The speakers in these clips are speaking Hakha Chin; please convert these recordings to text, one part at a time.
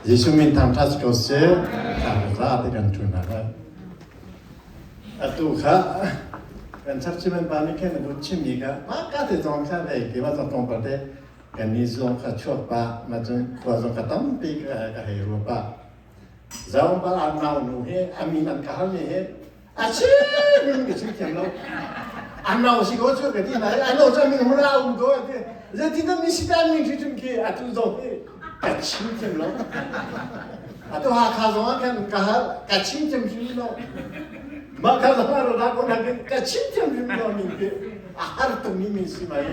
Jesuh min thangṭhat si ko seh. Za te kan ṭun hna lai. Atu kha kan chapchiman pa nih khin a vun chimmi kha mah ka te zong kha vei keimah zong tlawmpal te kan ni zong kha chuak pah ma cun khua zong kha tampi ka ka hei rua pah. Zong pa an nau nu he a min an ka hal mi he a chim in ka chim thiam lo. An nau si ko cu ka ti lai an nau cu min hmuna um ko a ti. Zeitin dah mi si ta min hrim khi atu zong hi ka chim thiam lo. Atu Hakha zong ah khan ka hal ka chim thiam hrim lo. Mah kha zong ah rak ko nakin ka chim thiam hrim lo min khi a har tukmi min si mai.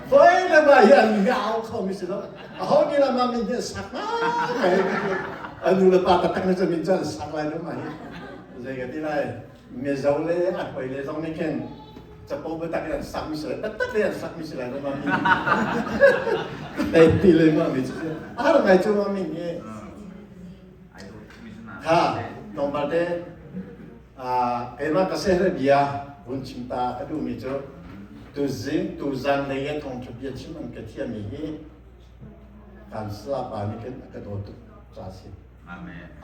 Hoi le ma hi an mi au kho mi si lo. Aho nih la ma min hi sak ngai a nu le pa taktak na cu min cu an sak lai lo ma hi. Zei ka ti lai Mizo le a hoi le zong nih khin capo biatak in an sakmi si lai taktak le an sakmi si lai lo ma mi ti le ma mi cu a har ngai cu ma mi hi kha tlawmpal te keimah ka seh bia vun chim ta ka duhmi cu tuzing tuzan lei i thawngṭha bia chim an ka thiammi hi kan sa pa nih khin a ka dawt tuk ca si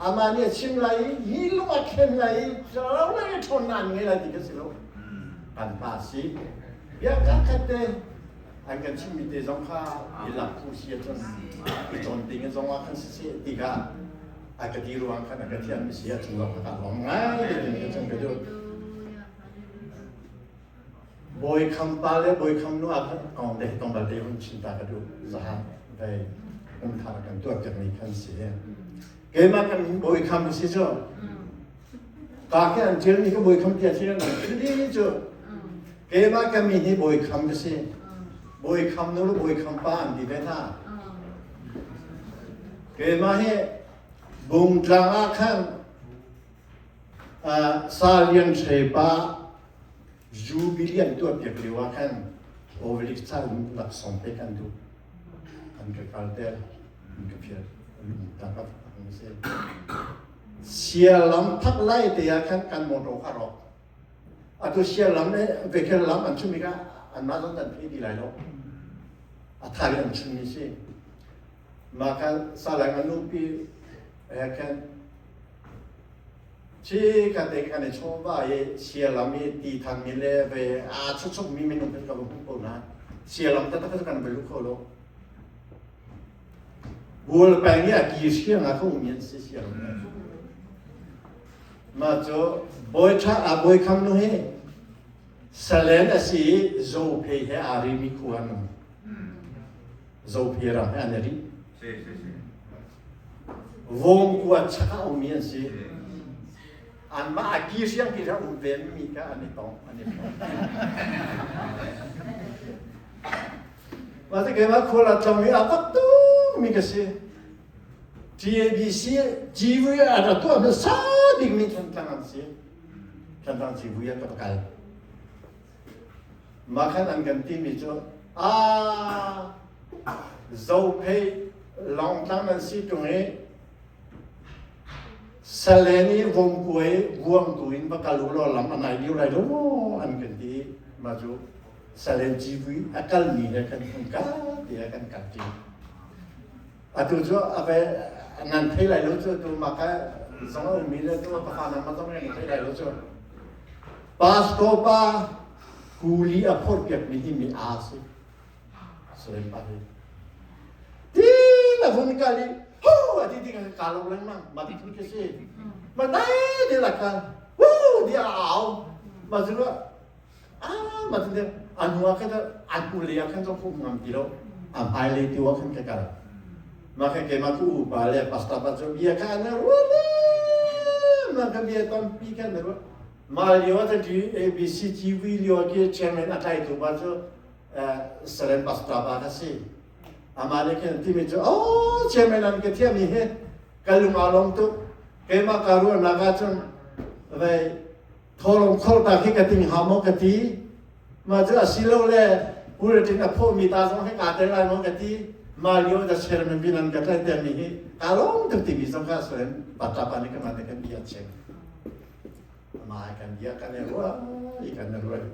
Amah nih a chim lai i hi lung a khen lai i ro lai i ṭhawnnak an ngei lai ti kha si lo. Kan pa si. Bia ka khat te an kan chimmi te zong kha i lak phu si ahcun i cawn ding zong ah khan siseh ti kha a ka ti ruang khan a ka thiammi si ahcun zong kha ka lawm ngai ti ka cun ka duh. Bawi kham pa le bawi kham nu ah khan kong te tong bal te hun chin ta ka duh zahan vei um thar kan tuah piak mi khan si keimah kan bawi kham si cu ka ke an thil mi ka bawi kham tia thil an thil cu keimah kan mi hi bawi kham ka si bawi kham nu le bawi kham pa an ti ve hna keimah hi bungtlang ah khan Sa Lian Hre pa Jubilee an tuahpiak lio ah khan Overlik ca in laksawng pek an duh. An ka kalter, an ka phial. Ta ka si. Sialam thak lai te ah khan kan motor kha rawk. Atu sialam le vehicle lam an chumi kha anmah zong an phei ti lai lo. A thar an chumi si. Mah khan salang an nupi he khan Ci kan te kan i chawva i sialam i ti thanmi le ve aa chuchukmi minung kan ka va hmuh ko hna. Sialam taktak cu kan va luh kho lo. Bual peng i a ki hriang ah ka um an si sialam. Mah cu bawi ṭha a bawi kham nu hi salen a si i zophei he aa rimi khua an um. Zophei ram he an i ri. Vawngkua chak ah ummi an si. Anmah a ki hriang ki hriang um ve mi kha an i tong an i tong. Mah te keimah khual a tlong i a fak tuk mi ka si. TABC civui a ra tuah hmasa bikmi Thantlang an si. Thantlang civui ah ka va kal. Mah khan an kan timi cu a Zophei lawngtlang nan si ṭung i Salen i Vomkuai vuangtu in va kal u law lam a nai lio lai lo maw an kan ti i mah cu Salen civui a kalmi he kan hun kal tiah kan kal ṭi. Atu cu a ve nan thei lai lo cu tu mah ka zong a ummi le tu pa fa nangmah zong nan thei lai lo cu. Pastor pa kuli a phorhpiakmi hi mi aa si. Salen pa hi. Ti na vun kal i hu a ti ti ka ka lo lengmang ma ti thun khi si. Ma dai de la ka hu di a au ma zu ah ma tu de anu ah khan an u le ah khan zong khu ngam ti lo a hmai lei tu ah khan ka kal ma kha ke ma ku u pa le pastor pa cu bia kha na ruat ma ka bia tampi khan na ruat ma lio ah T A B C T V lio ki chairman a tlai tu pa cu Salen pastor pa kha si amah nih khin timi cu oh chairman an ka thiam hi ka lung aa lawm tuk keimah ka ruahnak ah cun vei Thawlawng khorta khi ka ting hau maw ka ti. Mah cu a si lo le bulletin a phawmi ta zong hi kaa tel lai maw ka ti. Mah lio da chairman bin an ka tlaihter mi hi kaa lawm tuk timi zong kha soem pata pa nih kan kan bia chim. Mah kan bia kan i ruah i kan i ruah.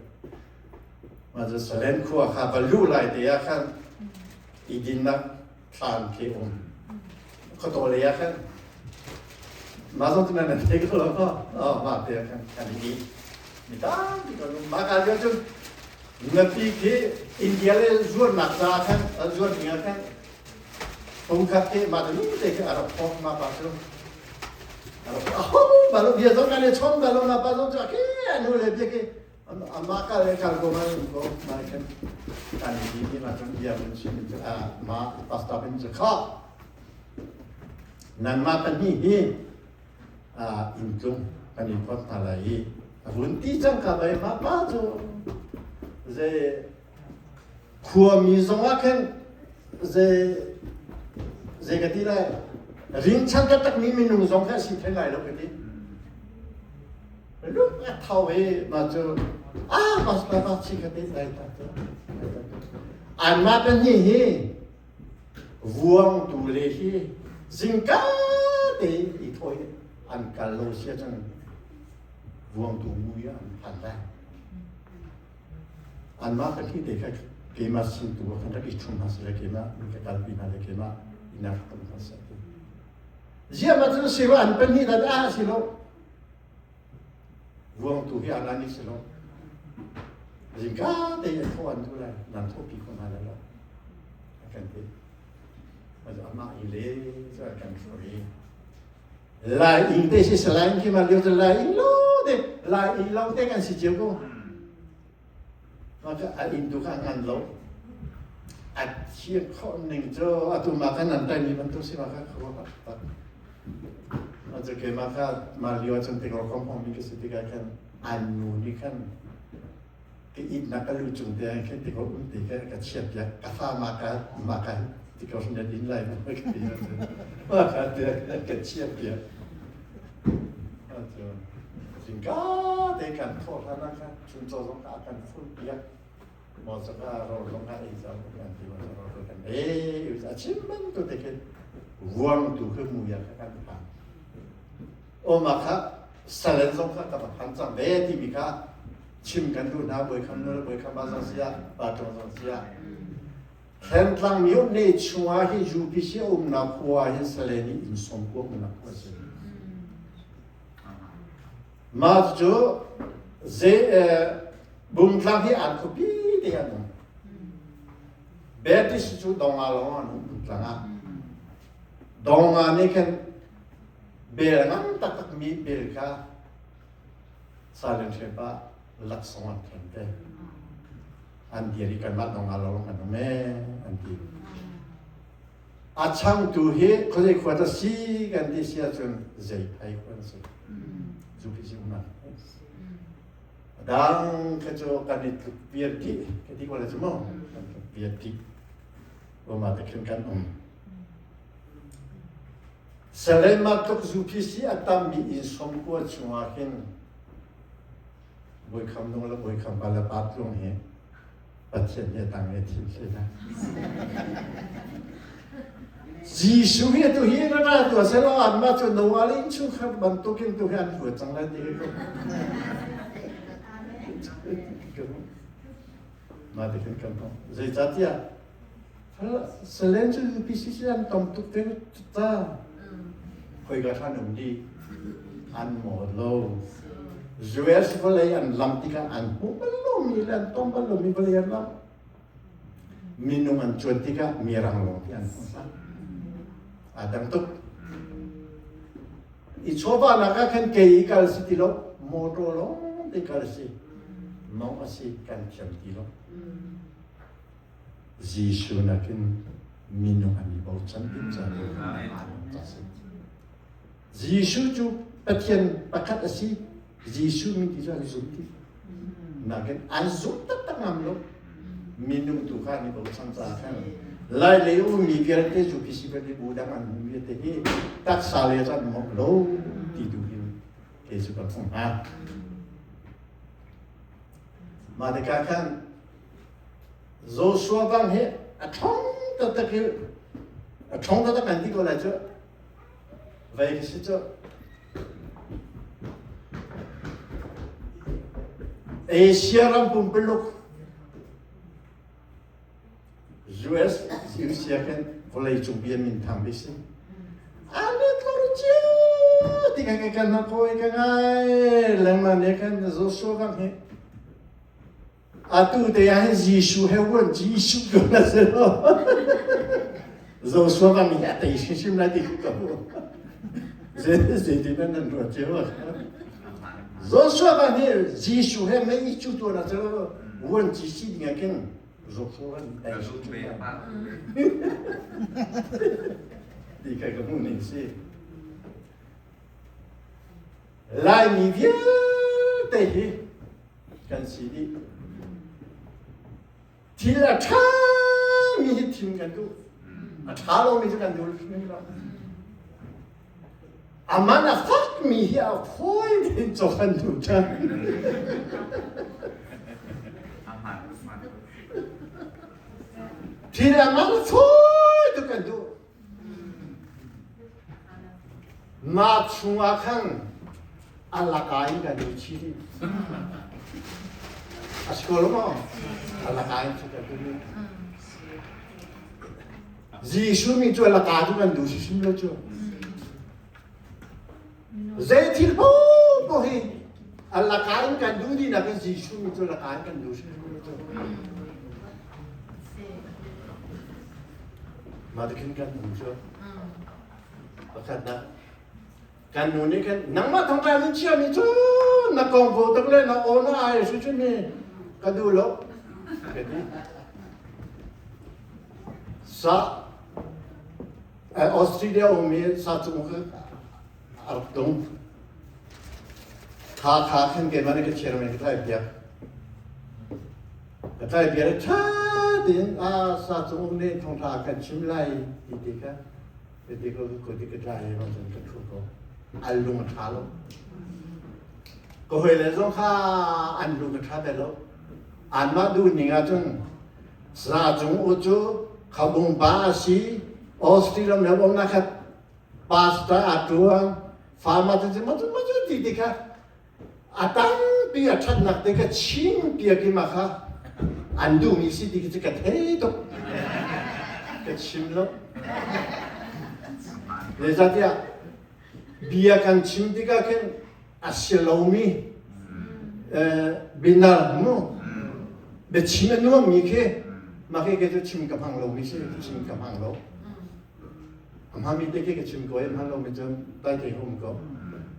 Mah cu Salen khua kha va luh lai te ah khan i dinnak thlan khi um. Khuataw lei ah khan mah zong cu nan thei ko lo maw? Mah te ah khan kan i mi tampi kan um. Mah ka lio cun ngapi khi India le zuarnak caah khan zuar ding ah khan pungkhat te mah te te khi a rak phawk ma pa cu a rak aho balo bia zong kan i chon balo ma pa zong cu a ke anu le bia ke amah ka le kal ko ma ko ma khan kan i ti ma cun bia mun chim cu a ma pastor pin cu kha nanmah pahnih hi inntlung kan i phawt hna lai i a vun ti cang ka bai ma pa cu zei khuami zong ah khin zei zei ka ti lai rinchang taktakmi minung zong kha si theng lai lo ka ti lung a thau i mah cu ah pastor pa chi ka ti lai ta cu anmah pahnih hi vuangtu le hi zingka te i thawi an kal lo sia cun vuangtu mui ah an phan lai Anmah ka thi te kha keimah sin tu ah khan rak i ṭhum hna seh keimah in ka kalpi hna le keimah inn ah rak um hna seh ti. Ziah ma cu si lo an pahnih dah ah si lo. Vuangtu hi an ani si lo. Zingka te in tho an tu lai nan thopi ko hna lai lo. A kan ti. Amah i le cu a kan hruai. Lai inn te si salai khi ma lio cu lai inn lo te lai inn lo te kan si cio ko. Ma ka a inn tu kha ngan lo. A thiam kho ning cu atu ma kan nan tai mi bantuk si ma kha kho tak tak. Ma cu ke ma kha ma lio cun te ko kom hong mi ka si tikah khan an nu nih khan ka itnak ka lu cung te ah khin ti ko um ti ka ka chiat piak ka fa ma ka ma ka ti ko na din lai ma ka ti ma ka te ka chiat piak cu zingka te kan thawh hlan ah khan chuncaw zong ka kan fun piak mo sa ka ro zong ka ei zong kan ti mo sa ro kan e a chim ban tu te khin vuang tu khe mu ya kha kan phan o ma kha salen zong kha ka phan cang ve ti mi kha chim kan duh hna bawikham nu le bawikham pa zong sia pa ṭong zong sia Thentlang myo ne chungah hi UPC a umnak khua hin Salen i inn som kua umnak khua si. Mah cu ze Bungtlang hi an khuapi te an um. Baptist cu Donga lawng an um Bungtlang ah. Donga nih khan bel ngan taktak mi bel kha Silent Trip ah laksawng an khen te. An dir i kanmah dong ah lawng kan um ee an ti. A changtu hi khuazei khua ta si kan ti si ahcun zei phai khua an si. Zupi si umnak. A dang kha cu kan i tluk viar dih ka ti ko lai cu mu. Kan tluk viar dih. Roma te khin kan um. Salem tluk UPC a tammi inn sawmkua chungah hin Bawikham nung le Bawikham pa le pa tlung hi Pathian he tang he thim hle hna. Jesuh hi tu hi ra tu se lo an ma cu Noah le innchungkhar bantukin tu hi an hluat cang lai ti hi ko. Mah ti khin kan tong. Zeicahtiah Salen cu UPCC an tam tuk te ta. Khoika ṭhan um dih. An maw lo. US vawlei an lam tikah an hmu bal lomi le an tong bal lomi vawlei an lam. Minung an cuan tikah mirang lawng ti an hmu hna. Aa dang tuk. I chawva nak ah khan kei i kal si ti lo, motor lawng te kal si. Mong a si kan thiam ti lo. Jesuh nakin minung an i bochan ding ca si. Jesuh cu Pathian pakhat a si. Jesuh min ti cu an zum ti. Nakin an zum taktak ngam lo. Minung tu kha an i bochan caah khan lai lei ummi vialte cu pisi bu dang an um vialte hi taksa le cu an mawh lo ti tu hin kei cu ka hmuh hna. Mah tikah khan Joshua bang hi a ṭhawng taktak i a ṭhawng taktak kan ti ko lai cu vei ka si cu Asia ram pumpuluk US Asia khin vawlei cung bia minthang bik si. Ane tlor cio ti kan kan na koi ka ngai lengmang ne kan Joshua bang hi atu te ah hin Jesuh he wan Jesuh ko na si lo Joshua bang hi a tei hrimhrim lai ti ka hu zei zei ti nan nan ruat cio Joshua bang hi Jesuh he mei cu tu na si lo wan Jesuh ding ah khin Ti kha ka hmuh ning si. Laimi vialte hi kan si dih. Thil a ṭhami hi thim kan duh. A ṭha lomi cu kan duh hrim lo. A man a fakmi hi a fawi tein cawk an duh ṭhan. Thil a man fawi tuk an duh. Mah chungah khan a laka in kan duh chih dih. A si ko lo maw? A laka in cu kan duh. Jesuh mi cu a laka cu kan duh hrimhrim lo cu. Zei thil paohpaoh hi a laka in kan duh dih nakin Jesuh mi cu a laka in kan duh hrimhrim lo cu. Mah ti khin kan um cu. Pakhatnak kan nu nih khan nangmah thongtla nih chiami cu na kong ko tak le na aw na ai su cu mi ka duh lo ka ti. Sa Australia ummi sa cung ka a rak tung. Kha kha khan keimah nih ka chairman ka tlai piak. Ka tlai piak tha tein a sa cung um nih thongtha kan chim lai ti ti kha ti ko ko ti ka tlai i cun ka thu ko. An lung a tha lo. Ka hawi le zong kha an lung a tha ve lo. Anmah duh ning ahcun Sa cung u cu khabung pa a si, Austria ram le umnak kha pastor a ṭuan, farmer cu ma cu ma cu ti ti kha a tampi a ṭhatnak te kha chim piak i mah kha an duhmi si ti khi cu ka thei tuk. Ka chim lo. Zeicahtiah bia kan chim tikah khin a si lomi binar mu biachim a nuammi khi mah khi cu chim ka hmang lomi si chim ka hmang lo a hmami te khi ka chim ko i hman lomi cu dai te um ko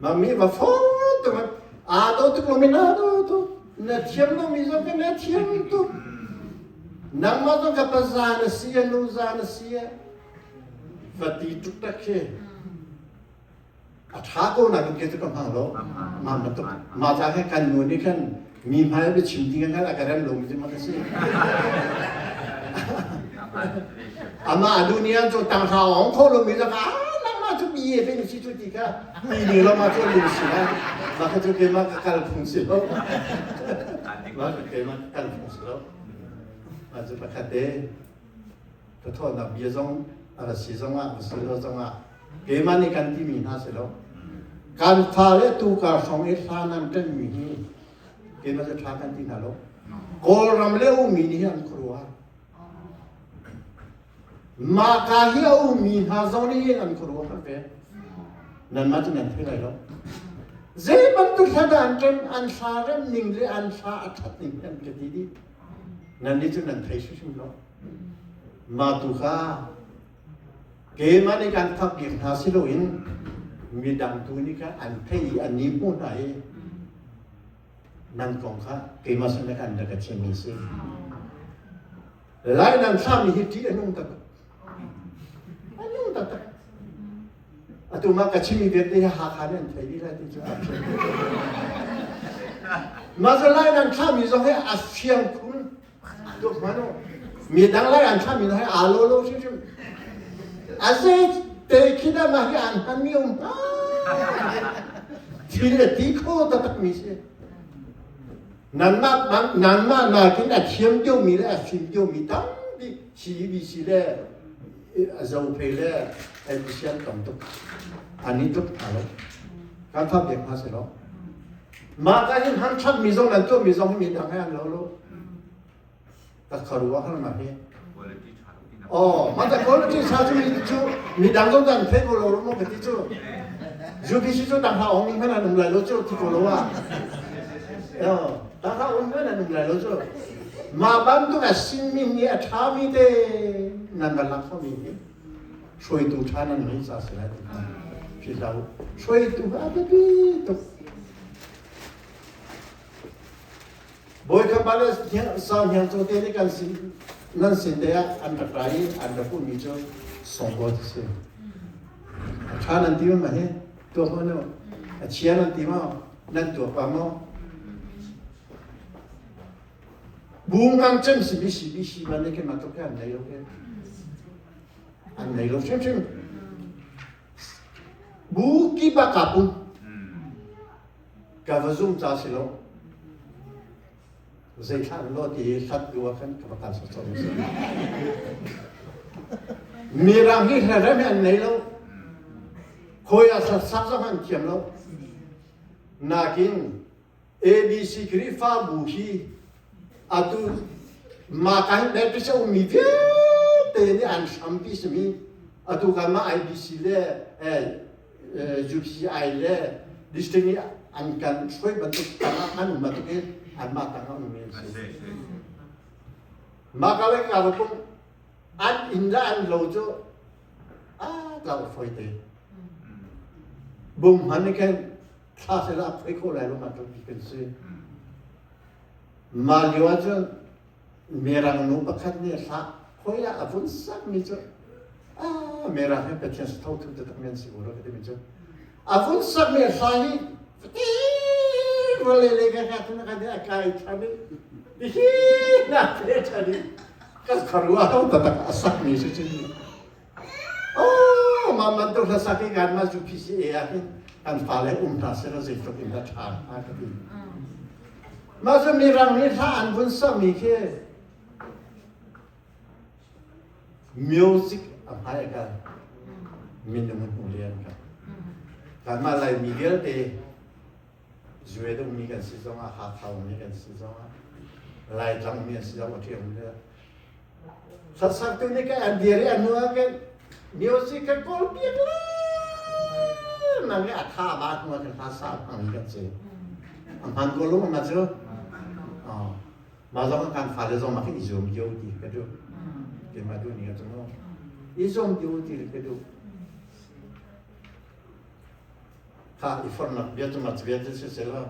mah mi va fo tuk aa do tuk lomi na do tuk na thiam lomi zong ka na thiam tuk nangmah zong ka pa za na si a nu za na si a va ti tuk tak khi a ṭha ko nakin kei cu ka hmang lo ma bantuk mah ca khan kan nu nih khan mi hmai biachim ding khan a ka rem lomi cu ma ka si amah a dunia cu tanghra ong kho lomi zong ah nangmah cu bi e fe si cu ti kha ti ning lo ma cu ning si la mah kha cu keimah ka kal phung si lo mah ka keimah ka kal phung si lo mah cu pakhat te ka thawhnak bia zong a ra si zongah a si lo zongah keimah nih kan timi hna si lo kan fale tu kar hrawng i hla nan ṭanmi hi keimah cu ṭha kan ti hna lo Kawlram le ummi nih an khuaruah mah ka hi a ummi hna zong nih hin an khuaruah har ve nanmah cu nan thei lai lo zei bantuk hla dah an ṭem an hla rem ning le an hla a ṭhat ning an ka ti dih nan nih cu nan thei hrimhrim lo Mah tu kha keimah nih kan fak bik hna si loin midang tu nih khan an theih i an ni hmuh hna i nan kong kha keimah sin ah khan rak ka chimmi si. Lai nan thlahmi hi ṭih a nung taktak. A nung taktak. Atu mah ka chimmi vialte hi Hakha nih an thei dih lai ti cu a fiang. Mah cu lai nan thlahmi zong hi a fiang khun. Mi dang lai an thlami hi aa lo lo hrimhrim. A zei te khi dah mah hi an hmanmi um hnga? Thil a ti kho taktakmi si. Nanmah nanmah nakin a thiam deuhmi le a fim deuhmi tampi CEBC le Zophei le ABC an tam tuk. An i tuk hna lo. Kan thap bik hna si lo. Mah ka hin han ṭhatmi zong nan tuahmi zong hi midang he an lo lo. Ka kharuah har nak hi. Oh, mah ta quality ṭha cu mi cu Midang zong kan thei ko lo maw ka ti cu. UBC cu tang hla ong hmanh an um lai lo cu thi ko lo ah. Tang hla ong hmanh an um lai lo cu. Mah bantuk a sinmi nih a ṭhami te nan va lak khomi hi hruaitu ṭha nan ngei ca si lai ti philh hlah u. Hruaitu a biapi tuk. Bawi kha pa le sau hniang cu te nih kan sin nan sin te ah an rak ra i an rak ummi cu songbaw ti si. A ṭha nan ti ma hi tuak ma nu? A chia nan ti maw? Nan tuak pa maw? Bu ngang cem si bi si bi si ban ne ke ma tuk an nei lo ke. An nei lo hrimhrim. Bu ki ba ka pum. Ka va zum ca si lo. Zei thla an lo ti hi hlat du ah khan ka va kal sawsawh mi si. Mirang hi hlerem hi an nei lo. Khawi ah sak zong an thiam lo. Nakin ABC Khrihfabu hi atu mah ka hin Baptist a ummi vialte nih an hrampi simi atu kan mah IBC le UPCI le district nih an kan hruai bantuk tangah an um bantuk in anmah tangah ummi an si. Mah ka le ka pum an inn le an lo cu a tlau foi te. Bung hman nih khin thla sela a phoi kho lai lo ma kan si. Mah lio ahcun Mirang nu pakhat nih hlah khoi ah a vun sakmi cu ah Mirang hi Pathian si tho thu taktak men si ura ka timi cu a vun sakmi hla hi vale le ka ka tuna ka a kai than i hi na te than i ka kharua to tatak a sakmi si cu Oh, mah bantuk hla sak i kan mah cu PCA ah hin kan fale um hna seh law zeitluk in dah ṭha hnga ka ti. Mah cu mirang nih hla an vun sakmi khi music a hmai a kal minung an hmu lian ka. Kanmah Laimi vialte Zuet ummi kan si zongah Hakha ummi kan si zongah Laitlang ummi an si zongah ṭhi ummi Hlasaktu nih kan an dir i a hnu ah khin music ka kawl piak lengmang i a tha ba hnu ah khin hla sa hmang kan si. A hman ko lu ma cu. Mah zong kan fale zong mah khin i zuam dio ti ka duh. Keimah duh ning cu mu. I zuam dio ti ka duh. Kha i fornak bia cu mah bia cu si selaw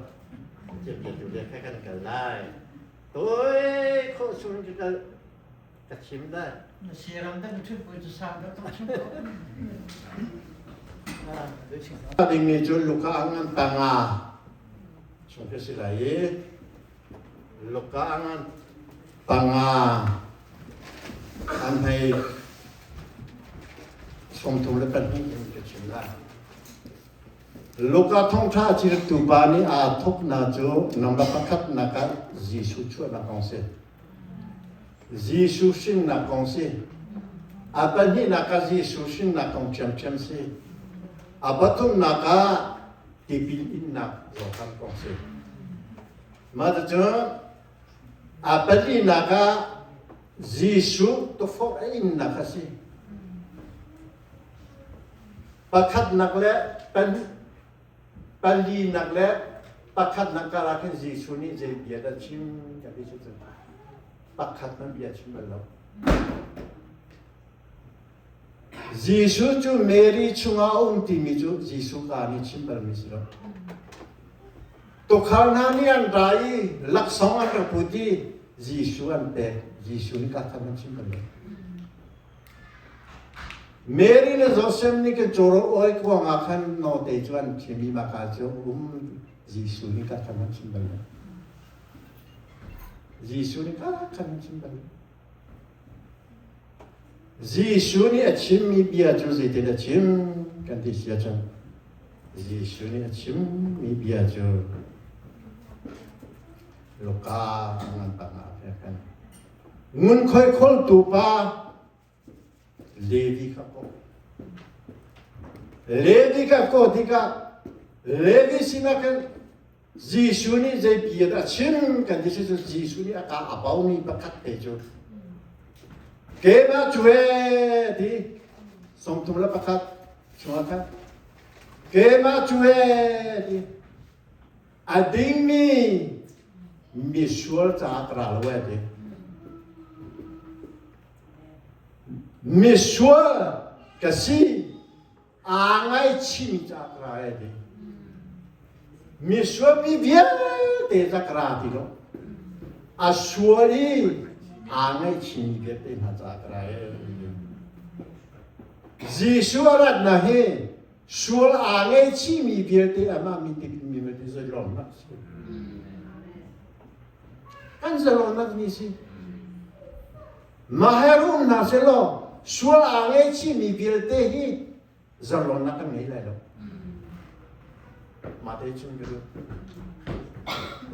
thil bia tu bia kha kan kal lai. Toi khawh chung ka kal ka chim dah. Na siram dah na ṭhut bu cu sang dah tok chim ko. Dingmi cu Luka ngan panga chung ka si lai i Luka ngan panga an hei 32 in ka chim lai. Luka thawngṭha chirtu pa nih aa thawknak cu number pakhatnak ah Jesuh chuahnak kong si. Jesuh hrinnak kong si. A pahnihnak ah Jesuh hrinnak kong ṭhiamṭhiam si. A pathumnak ah tipil innak Johan kong si. Mah cucu a palinak ah Jesuh tufawh a innak a si. Pakhatnak le palinak le pakhatnak karah khin Jesuh nih zei bia dah chim ka ti cu pakhat hmanh bia chim bal lo. Jesuh cu Mary chungah a um timi cu Jesuh kaa nih chim balmi si lo. Tukhal hna nih an ra i laksawng an rak put i Jesuh an pek. Jesuh nih kaa khat hmanh chim bal lo. Mary le Josef nih kan cawraw oi kuang ah khan note cu an thim i maka cu um Jesuh nih ka khan an chim bal lo. Jesuh nih ka khan an chim bal lo. Jesuh nih a chimmi bia cu zeitin a chim kan ti si ahcun Jesuh nih a chimmi bia cu Luka ngan panga kan Ngunkhuai kholtu pa Levi kha kawh. Levi kha kawh tikah Levi sinah khan Jesuh nih zei bia dah a chim kan ti si cu Jesuh nih a ka a baumi pakhat te cu keimah cu ee ti. 31 chungah khan keimah cu ee ti a dingmi misual caah ka ra lo ee ti. Misual ka si aa ngaichihmi caah ka ra ee ti. Misual mi vialte ca ka ra ti lo. A sual i aa ngaihchihmi vialte hna caah ka ra ee ti. Jesuh a ratnak hi sual aa ngaihchihmi vialte amah min tipilmi vialte zalonnak a si. Kan zalonnak ni si. Mah he rum hna selaw sual aa ngaihchihmi vialte hi zalonnak kan ngei lai lo. Mah te chim ka duh.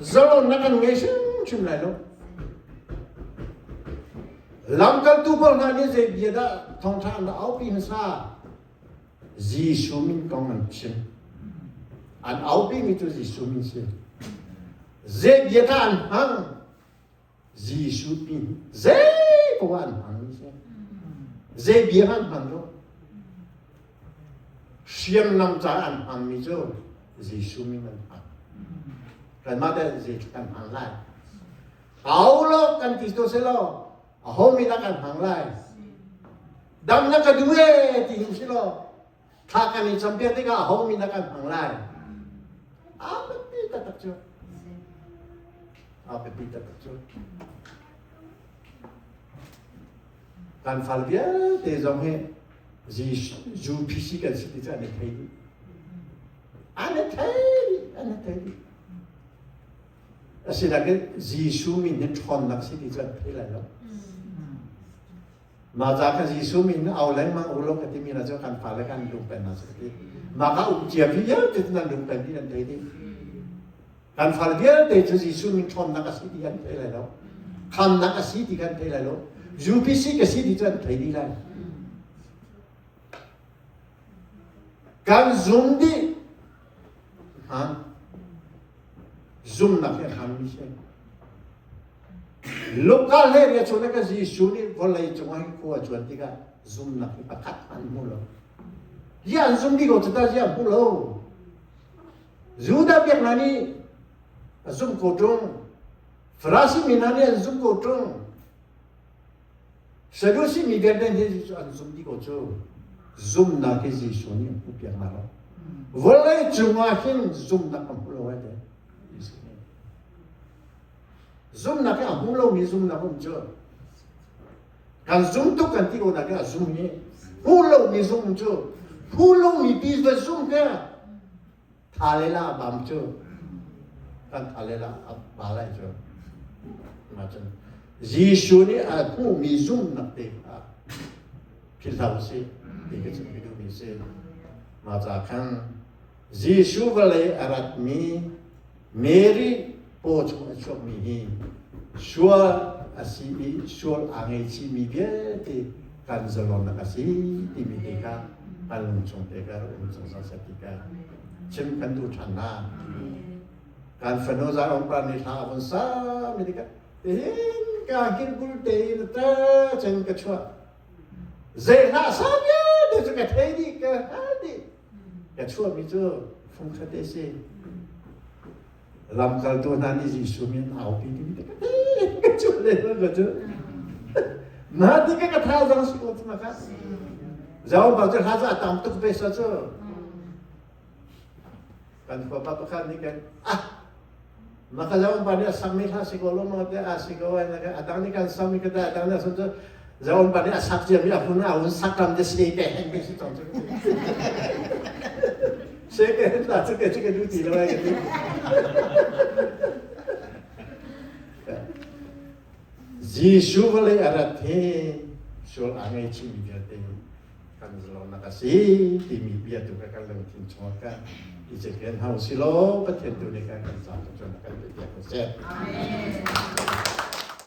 Zalonnak kan ngei hrimhrim lai lo. Lamkaltu pawl hna nih zei bia dah thawngṭha an rak aupi hmasa? Jesuh min kong an chim. An aupimi cu Jesuh min si. Zei bia dah an hmang? Jesuh min zei poah an hmang mi si. Zei bia an hmang lo. Hriamnam ca an hmang mi cu Jesuh min an hmang. Kanmah teh zei kan hmang lai? Paulo kan ti to selaw aho min ah kan hmang lai? Dam na ka duh ee ti hin si law thla kan i campiak tikah aho min ah kan hmang lai? Aa biapi taktak cu. Aa biapi taktak cu. Kan fal vialte zong hi UPC kan si ti cu an i thei dih. An i thei dih, an i thei dih. Asinain Jesuh min hi ṭhawnnak si ti cu an thei lai lo. Mah ca kha Jesuh min au lengmang u law ka timi hna cu kan fale kan lung pen hna si ti. Mah kha um cia vialte cu nan lung pen dih nan thei dih. Kan fale vialte cu Jesuh min ṭhawnnak a si ti kan thei lai lo. Khamnak a si ti kan thei lai lo. UPC ka si ti cu an thei dih lai. Kan zum dih. Ha? Zumnak hi a hrammi si. Luka hlei ria chung ka Jesuh nih vawlei cungah hin khua a cuan tikah zumnak hi pakhat hmanh hmu lo. Ziah an zum dih ko cu ta ziah hmu lo. Judah biaknak nih a zum ko ṭung. Farasi mi hna nih an zum ko ṭung. Sadusi mi vialte nih cu an zum dih ko cu. Zumnak hi Jesuh nih a hmuh piak hna lo. Vawlei cungah hin zumnak a hmu lo ai te. Jesuh nih. Zumnak hi a hmu lomi zumnak um cu. Kan zum tuk kan ti ko nak a zum hi. Hmu lomi zum cu. Hmu lomi pi va zum ke. Tha le la bam cu. Kan tha le la a ba lai cu. Ma cun Jesuh nih a hmuhmi zumnak te kha philh hlah usih ti ka chim ka duhmi si. Mah ca khan Jesuh vawlei a ratmi Mary paw chung a chuakmi hi sual a si i sual aa ngeichihmi vialte kan zalonnak a si timi te kha kan lungchung te kha um zungzal seh ti kha chim kan duh ṭhan hna. Kan fanu Zion pa nih hla a vun sa mi tikah tihin ka kilbul tein ta cun ka chuah. Zei hla sa vialte cu ka thei dih ka hngal dih. Ka chuahmi cu fungkhat te si. Lamkaltu hna nih Jesuh min aupi timi te ka chuah le ka cu. Na ti ka ka thazaang si ko cu ka. Zaw ba cu hla cu a tam tuk ve sa cu. Kan khua pa pakhat nih kan ah maka zaw pa nih a sak mi hla si ko lo ma te a si ko ai na ka adang nih kan sak mi ka da adang nih sun cu zaw pa nih a sak cia mi a hun a hun sak ram te se ke hen ke si tong cu. Se ke hen la cu ke cu ke du ti lo ai ka ti. Jesuh vawlei a rat hi sual aa ngaichihmi vialte kan zalonnak a si timi bia tu kha kan lungthin chungah khan i cekken hau si law Pathian tu nih khan kan ca tu cun kan pe piak ko seh. Amen.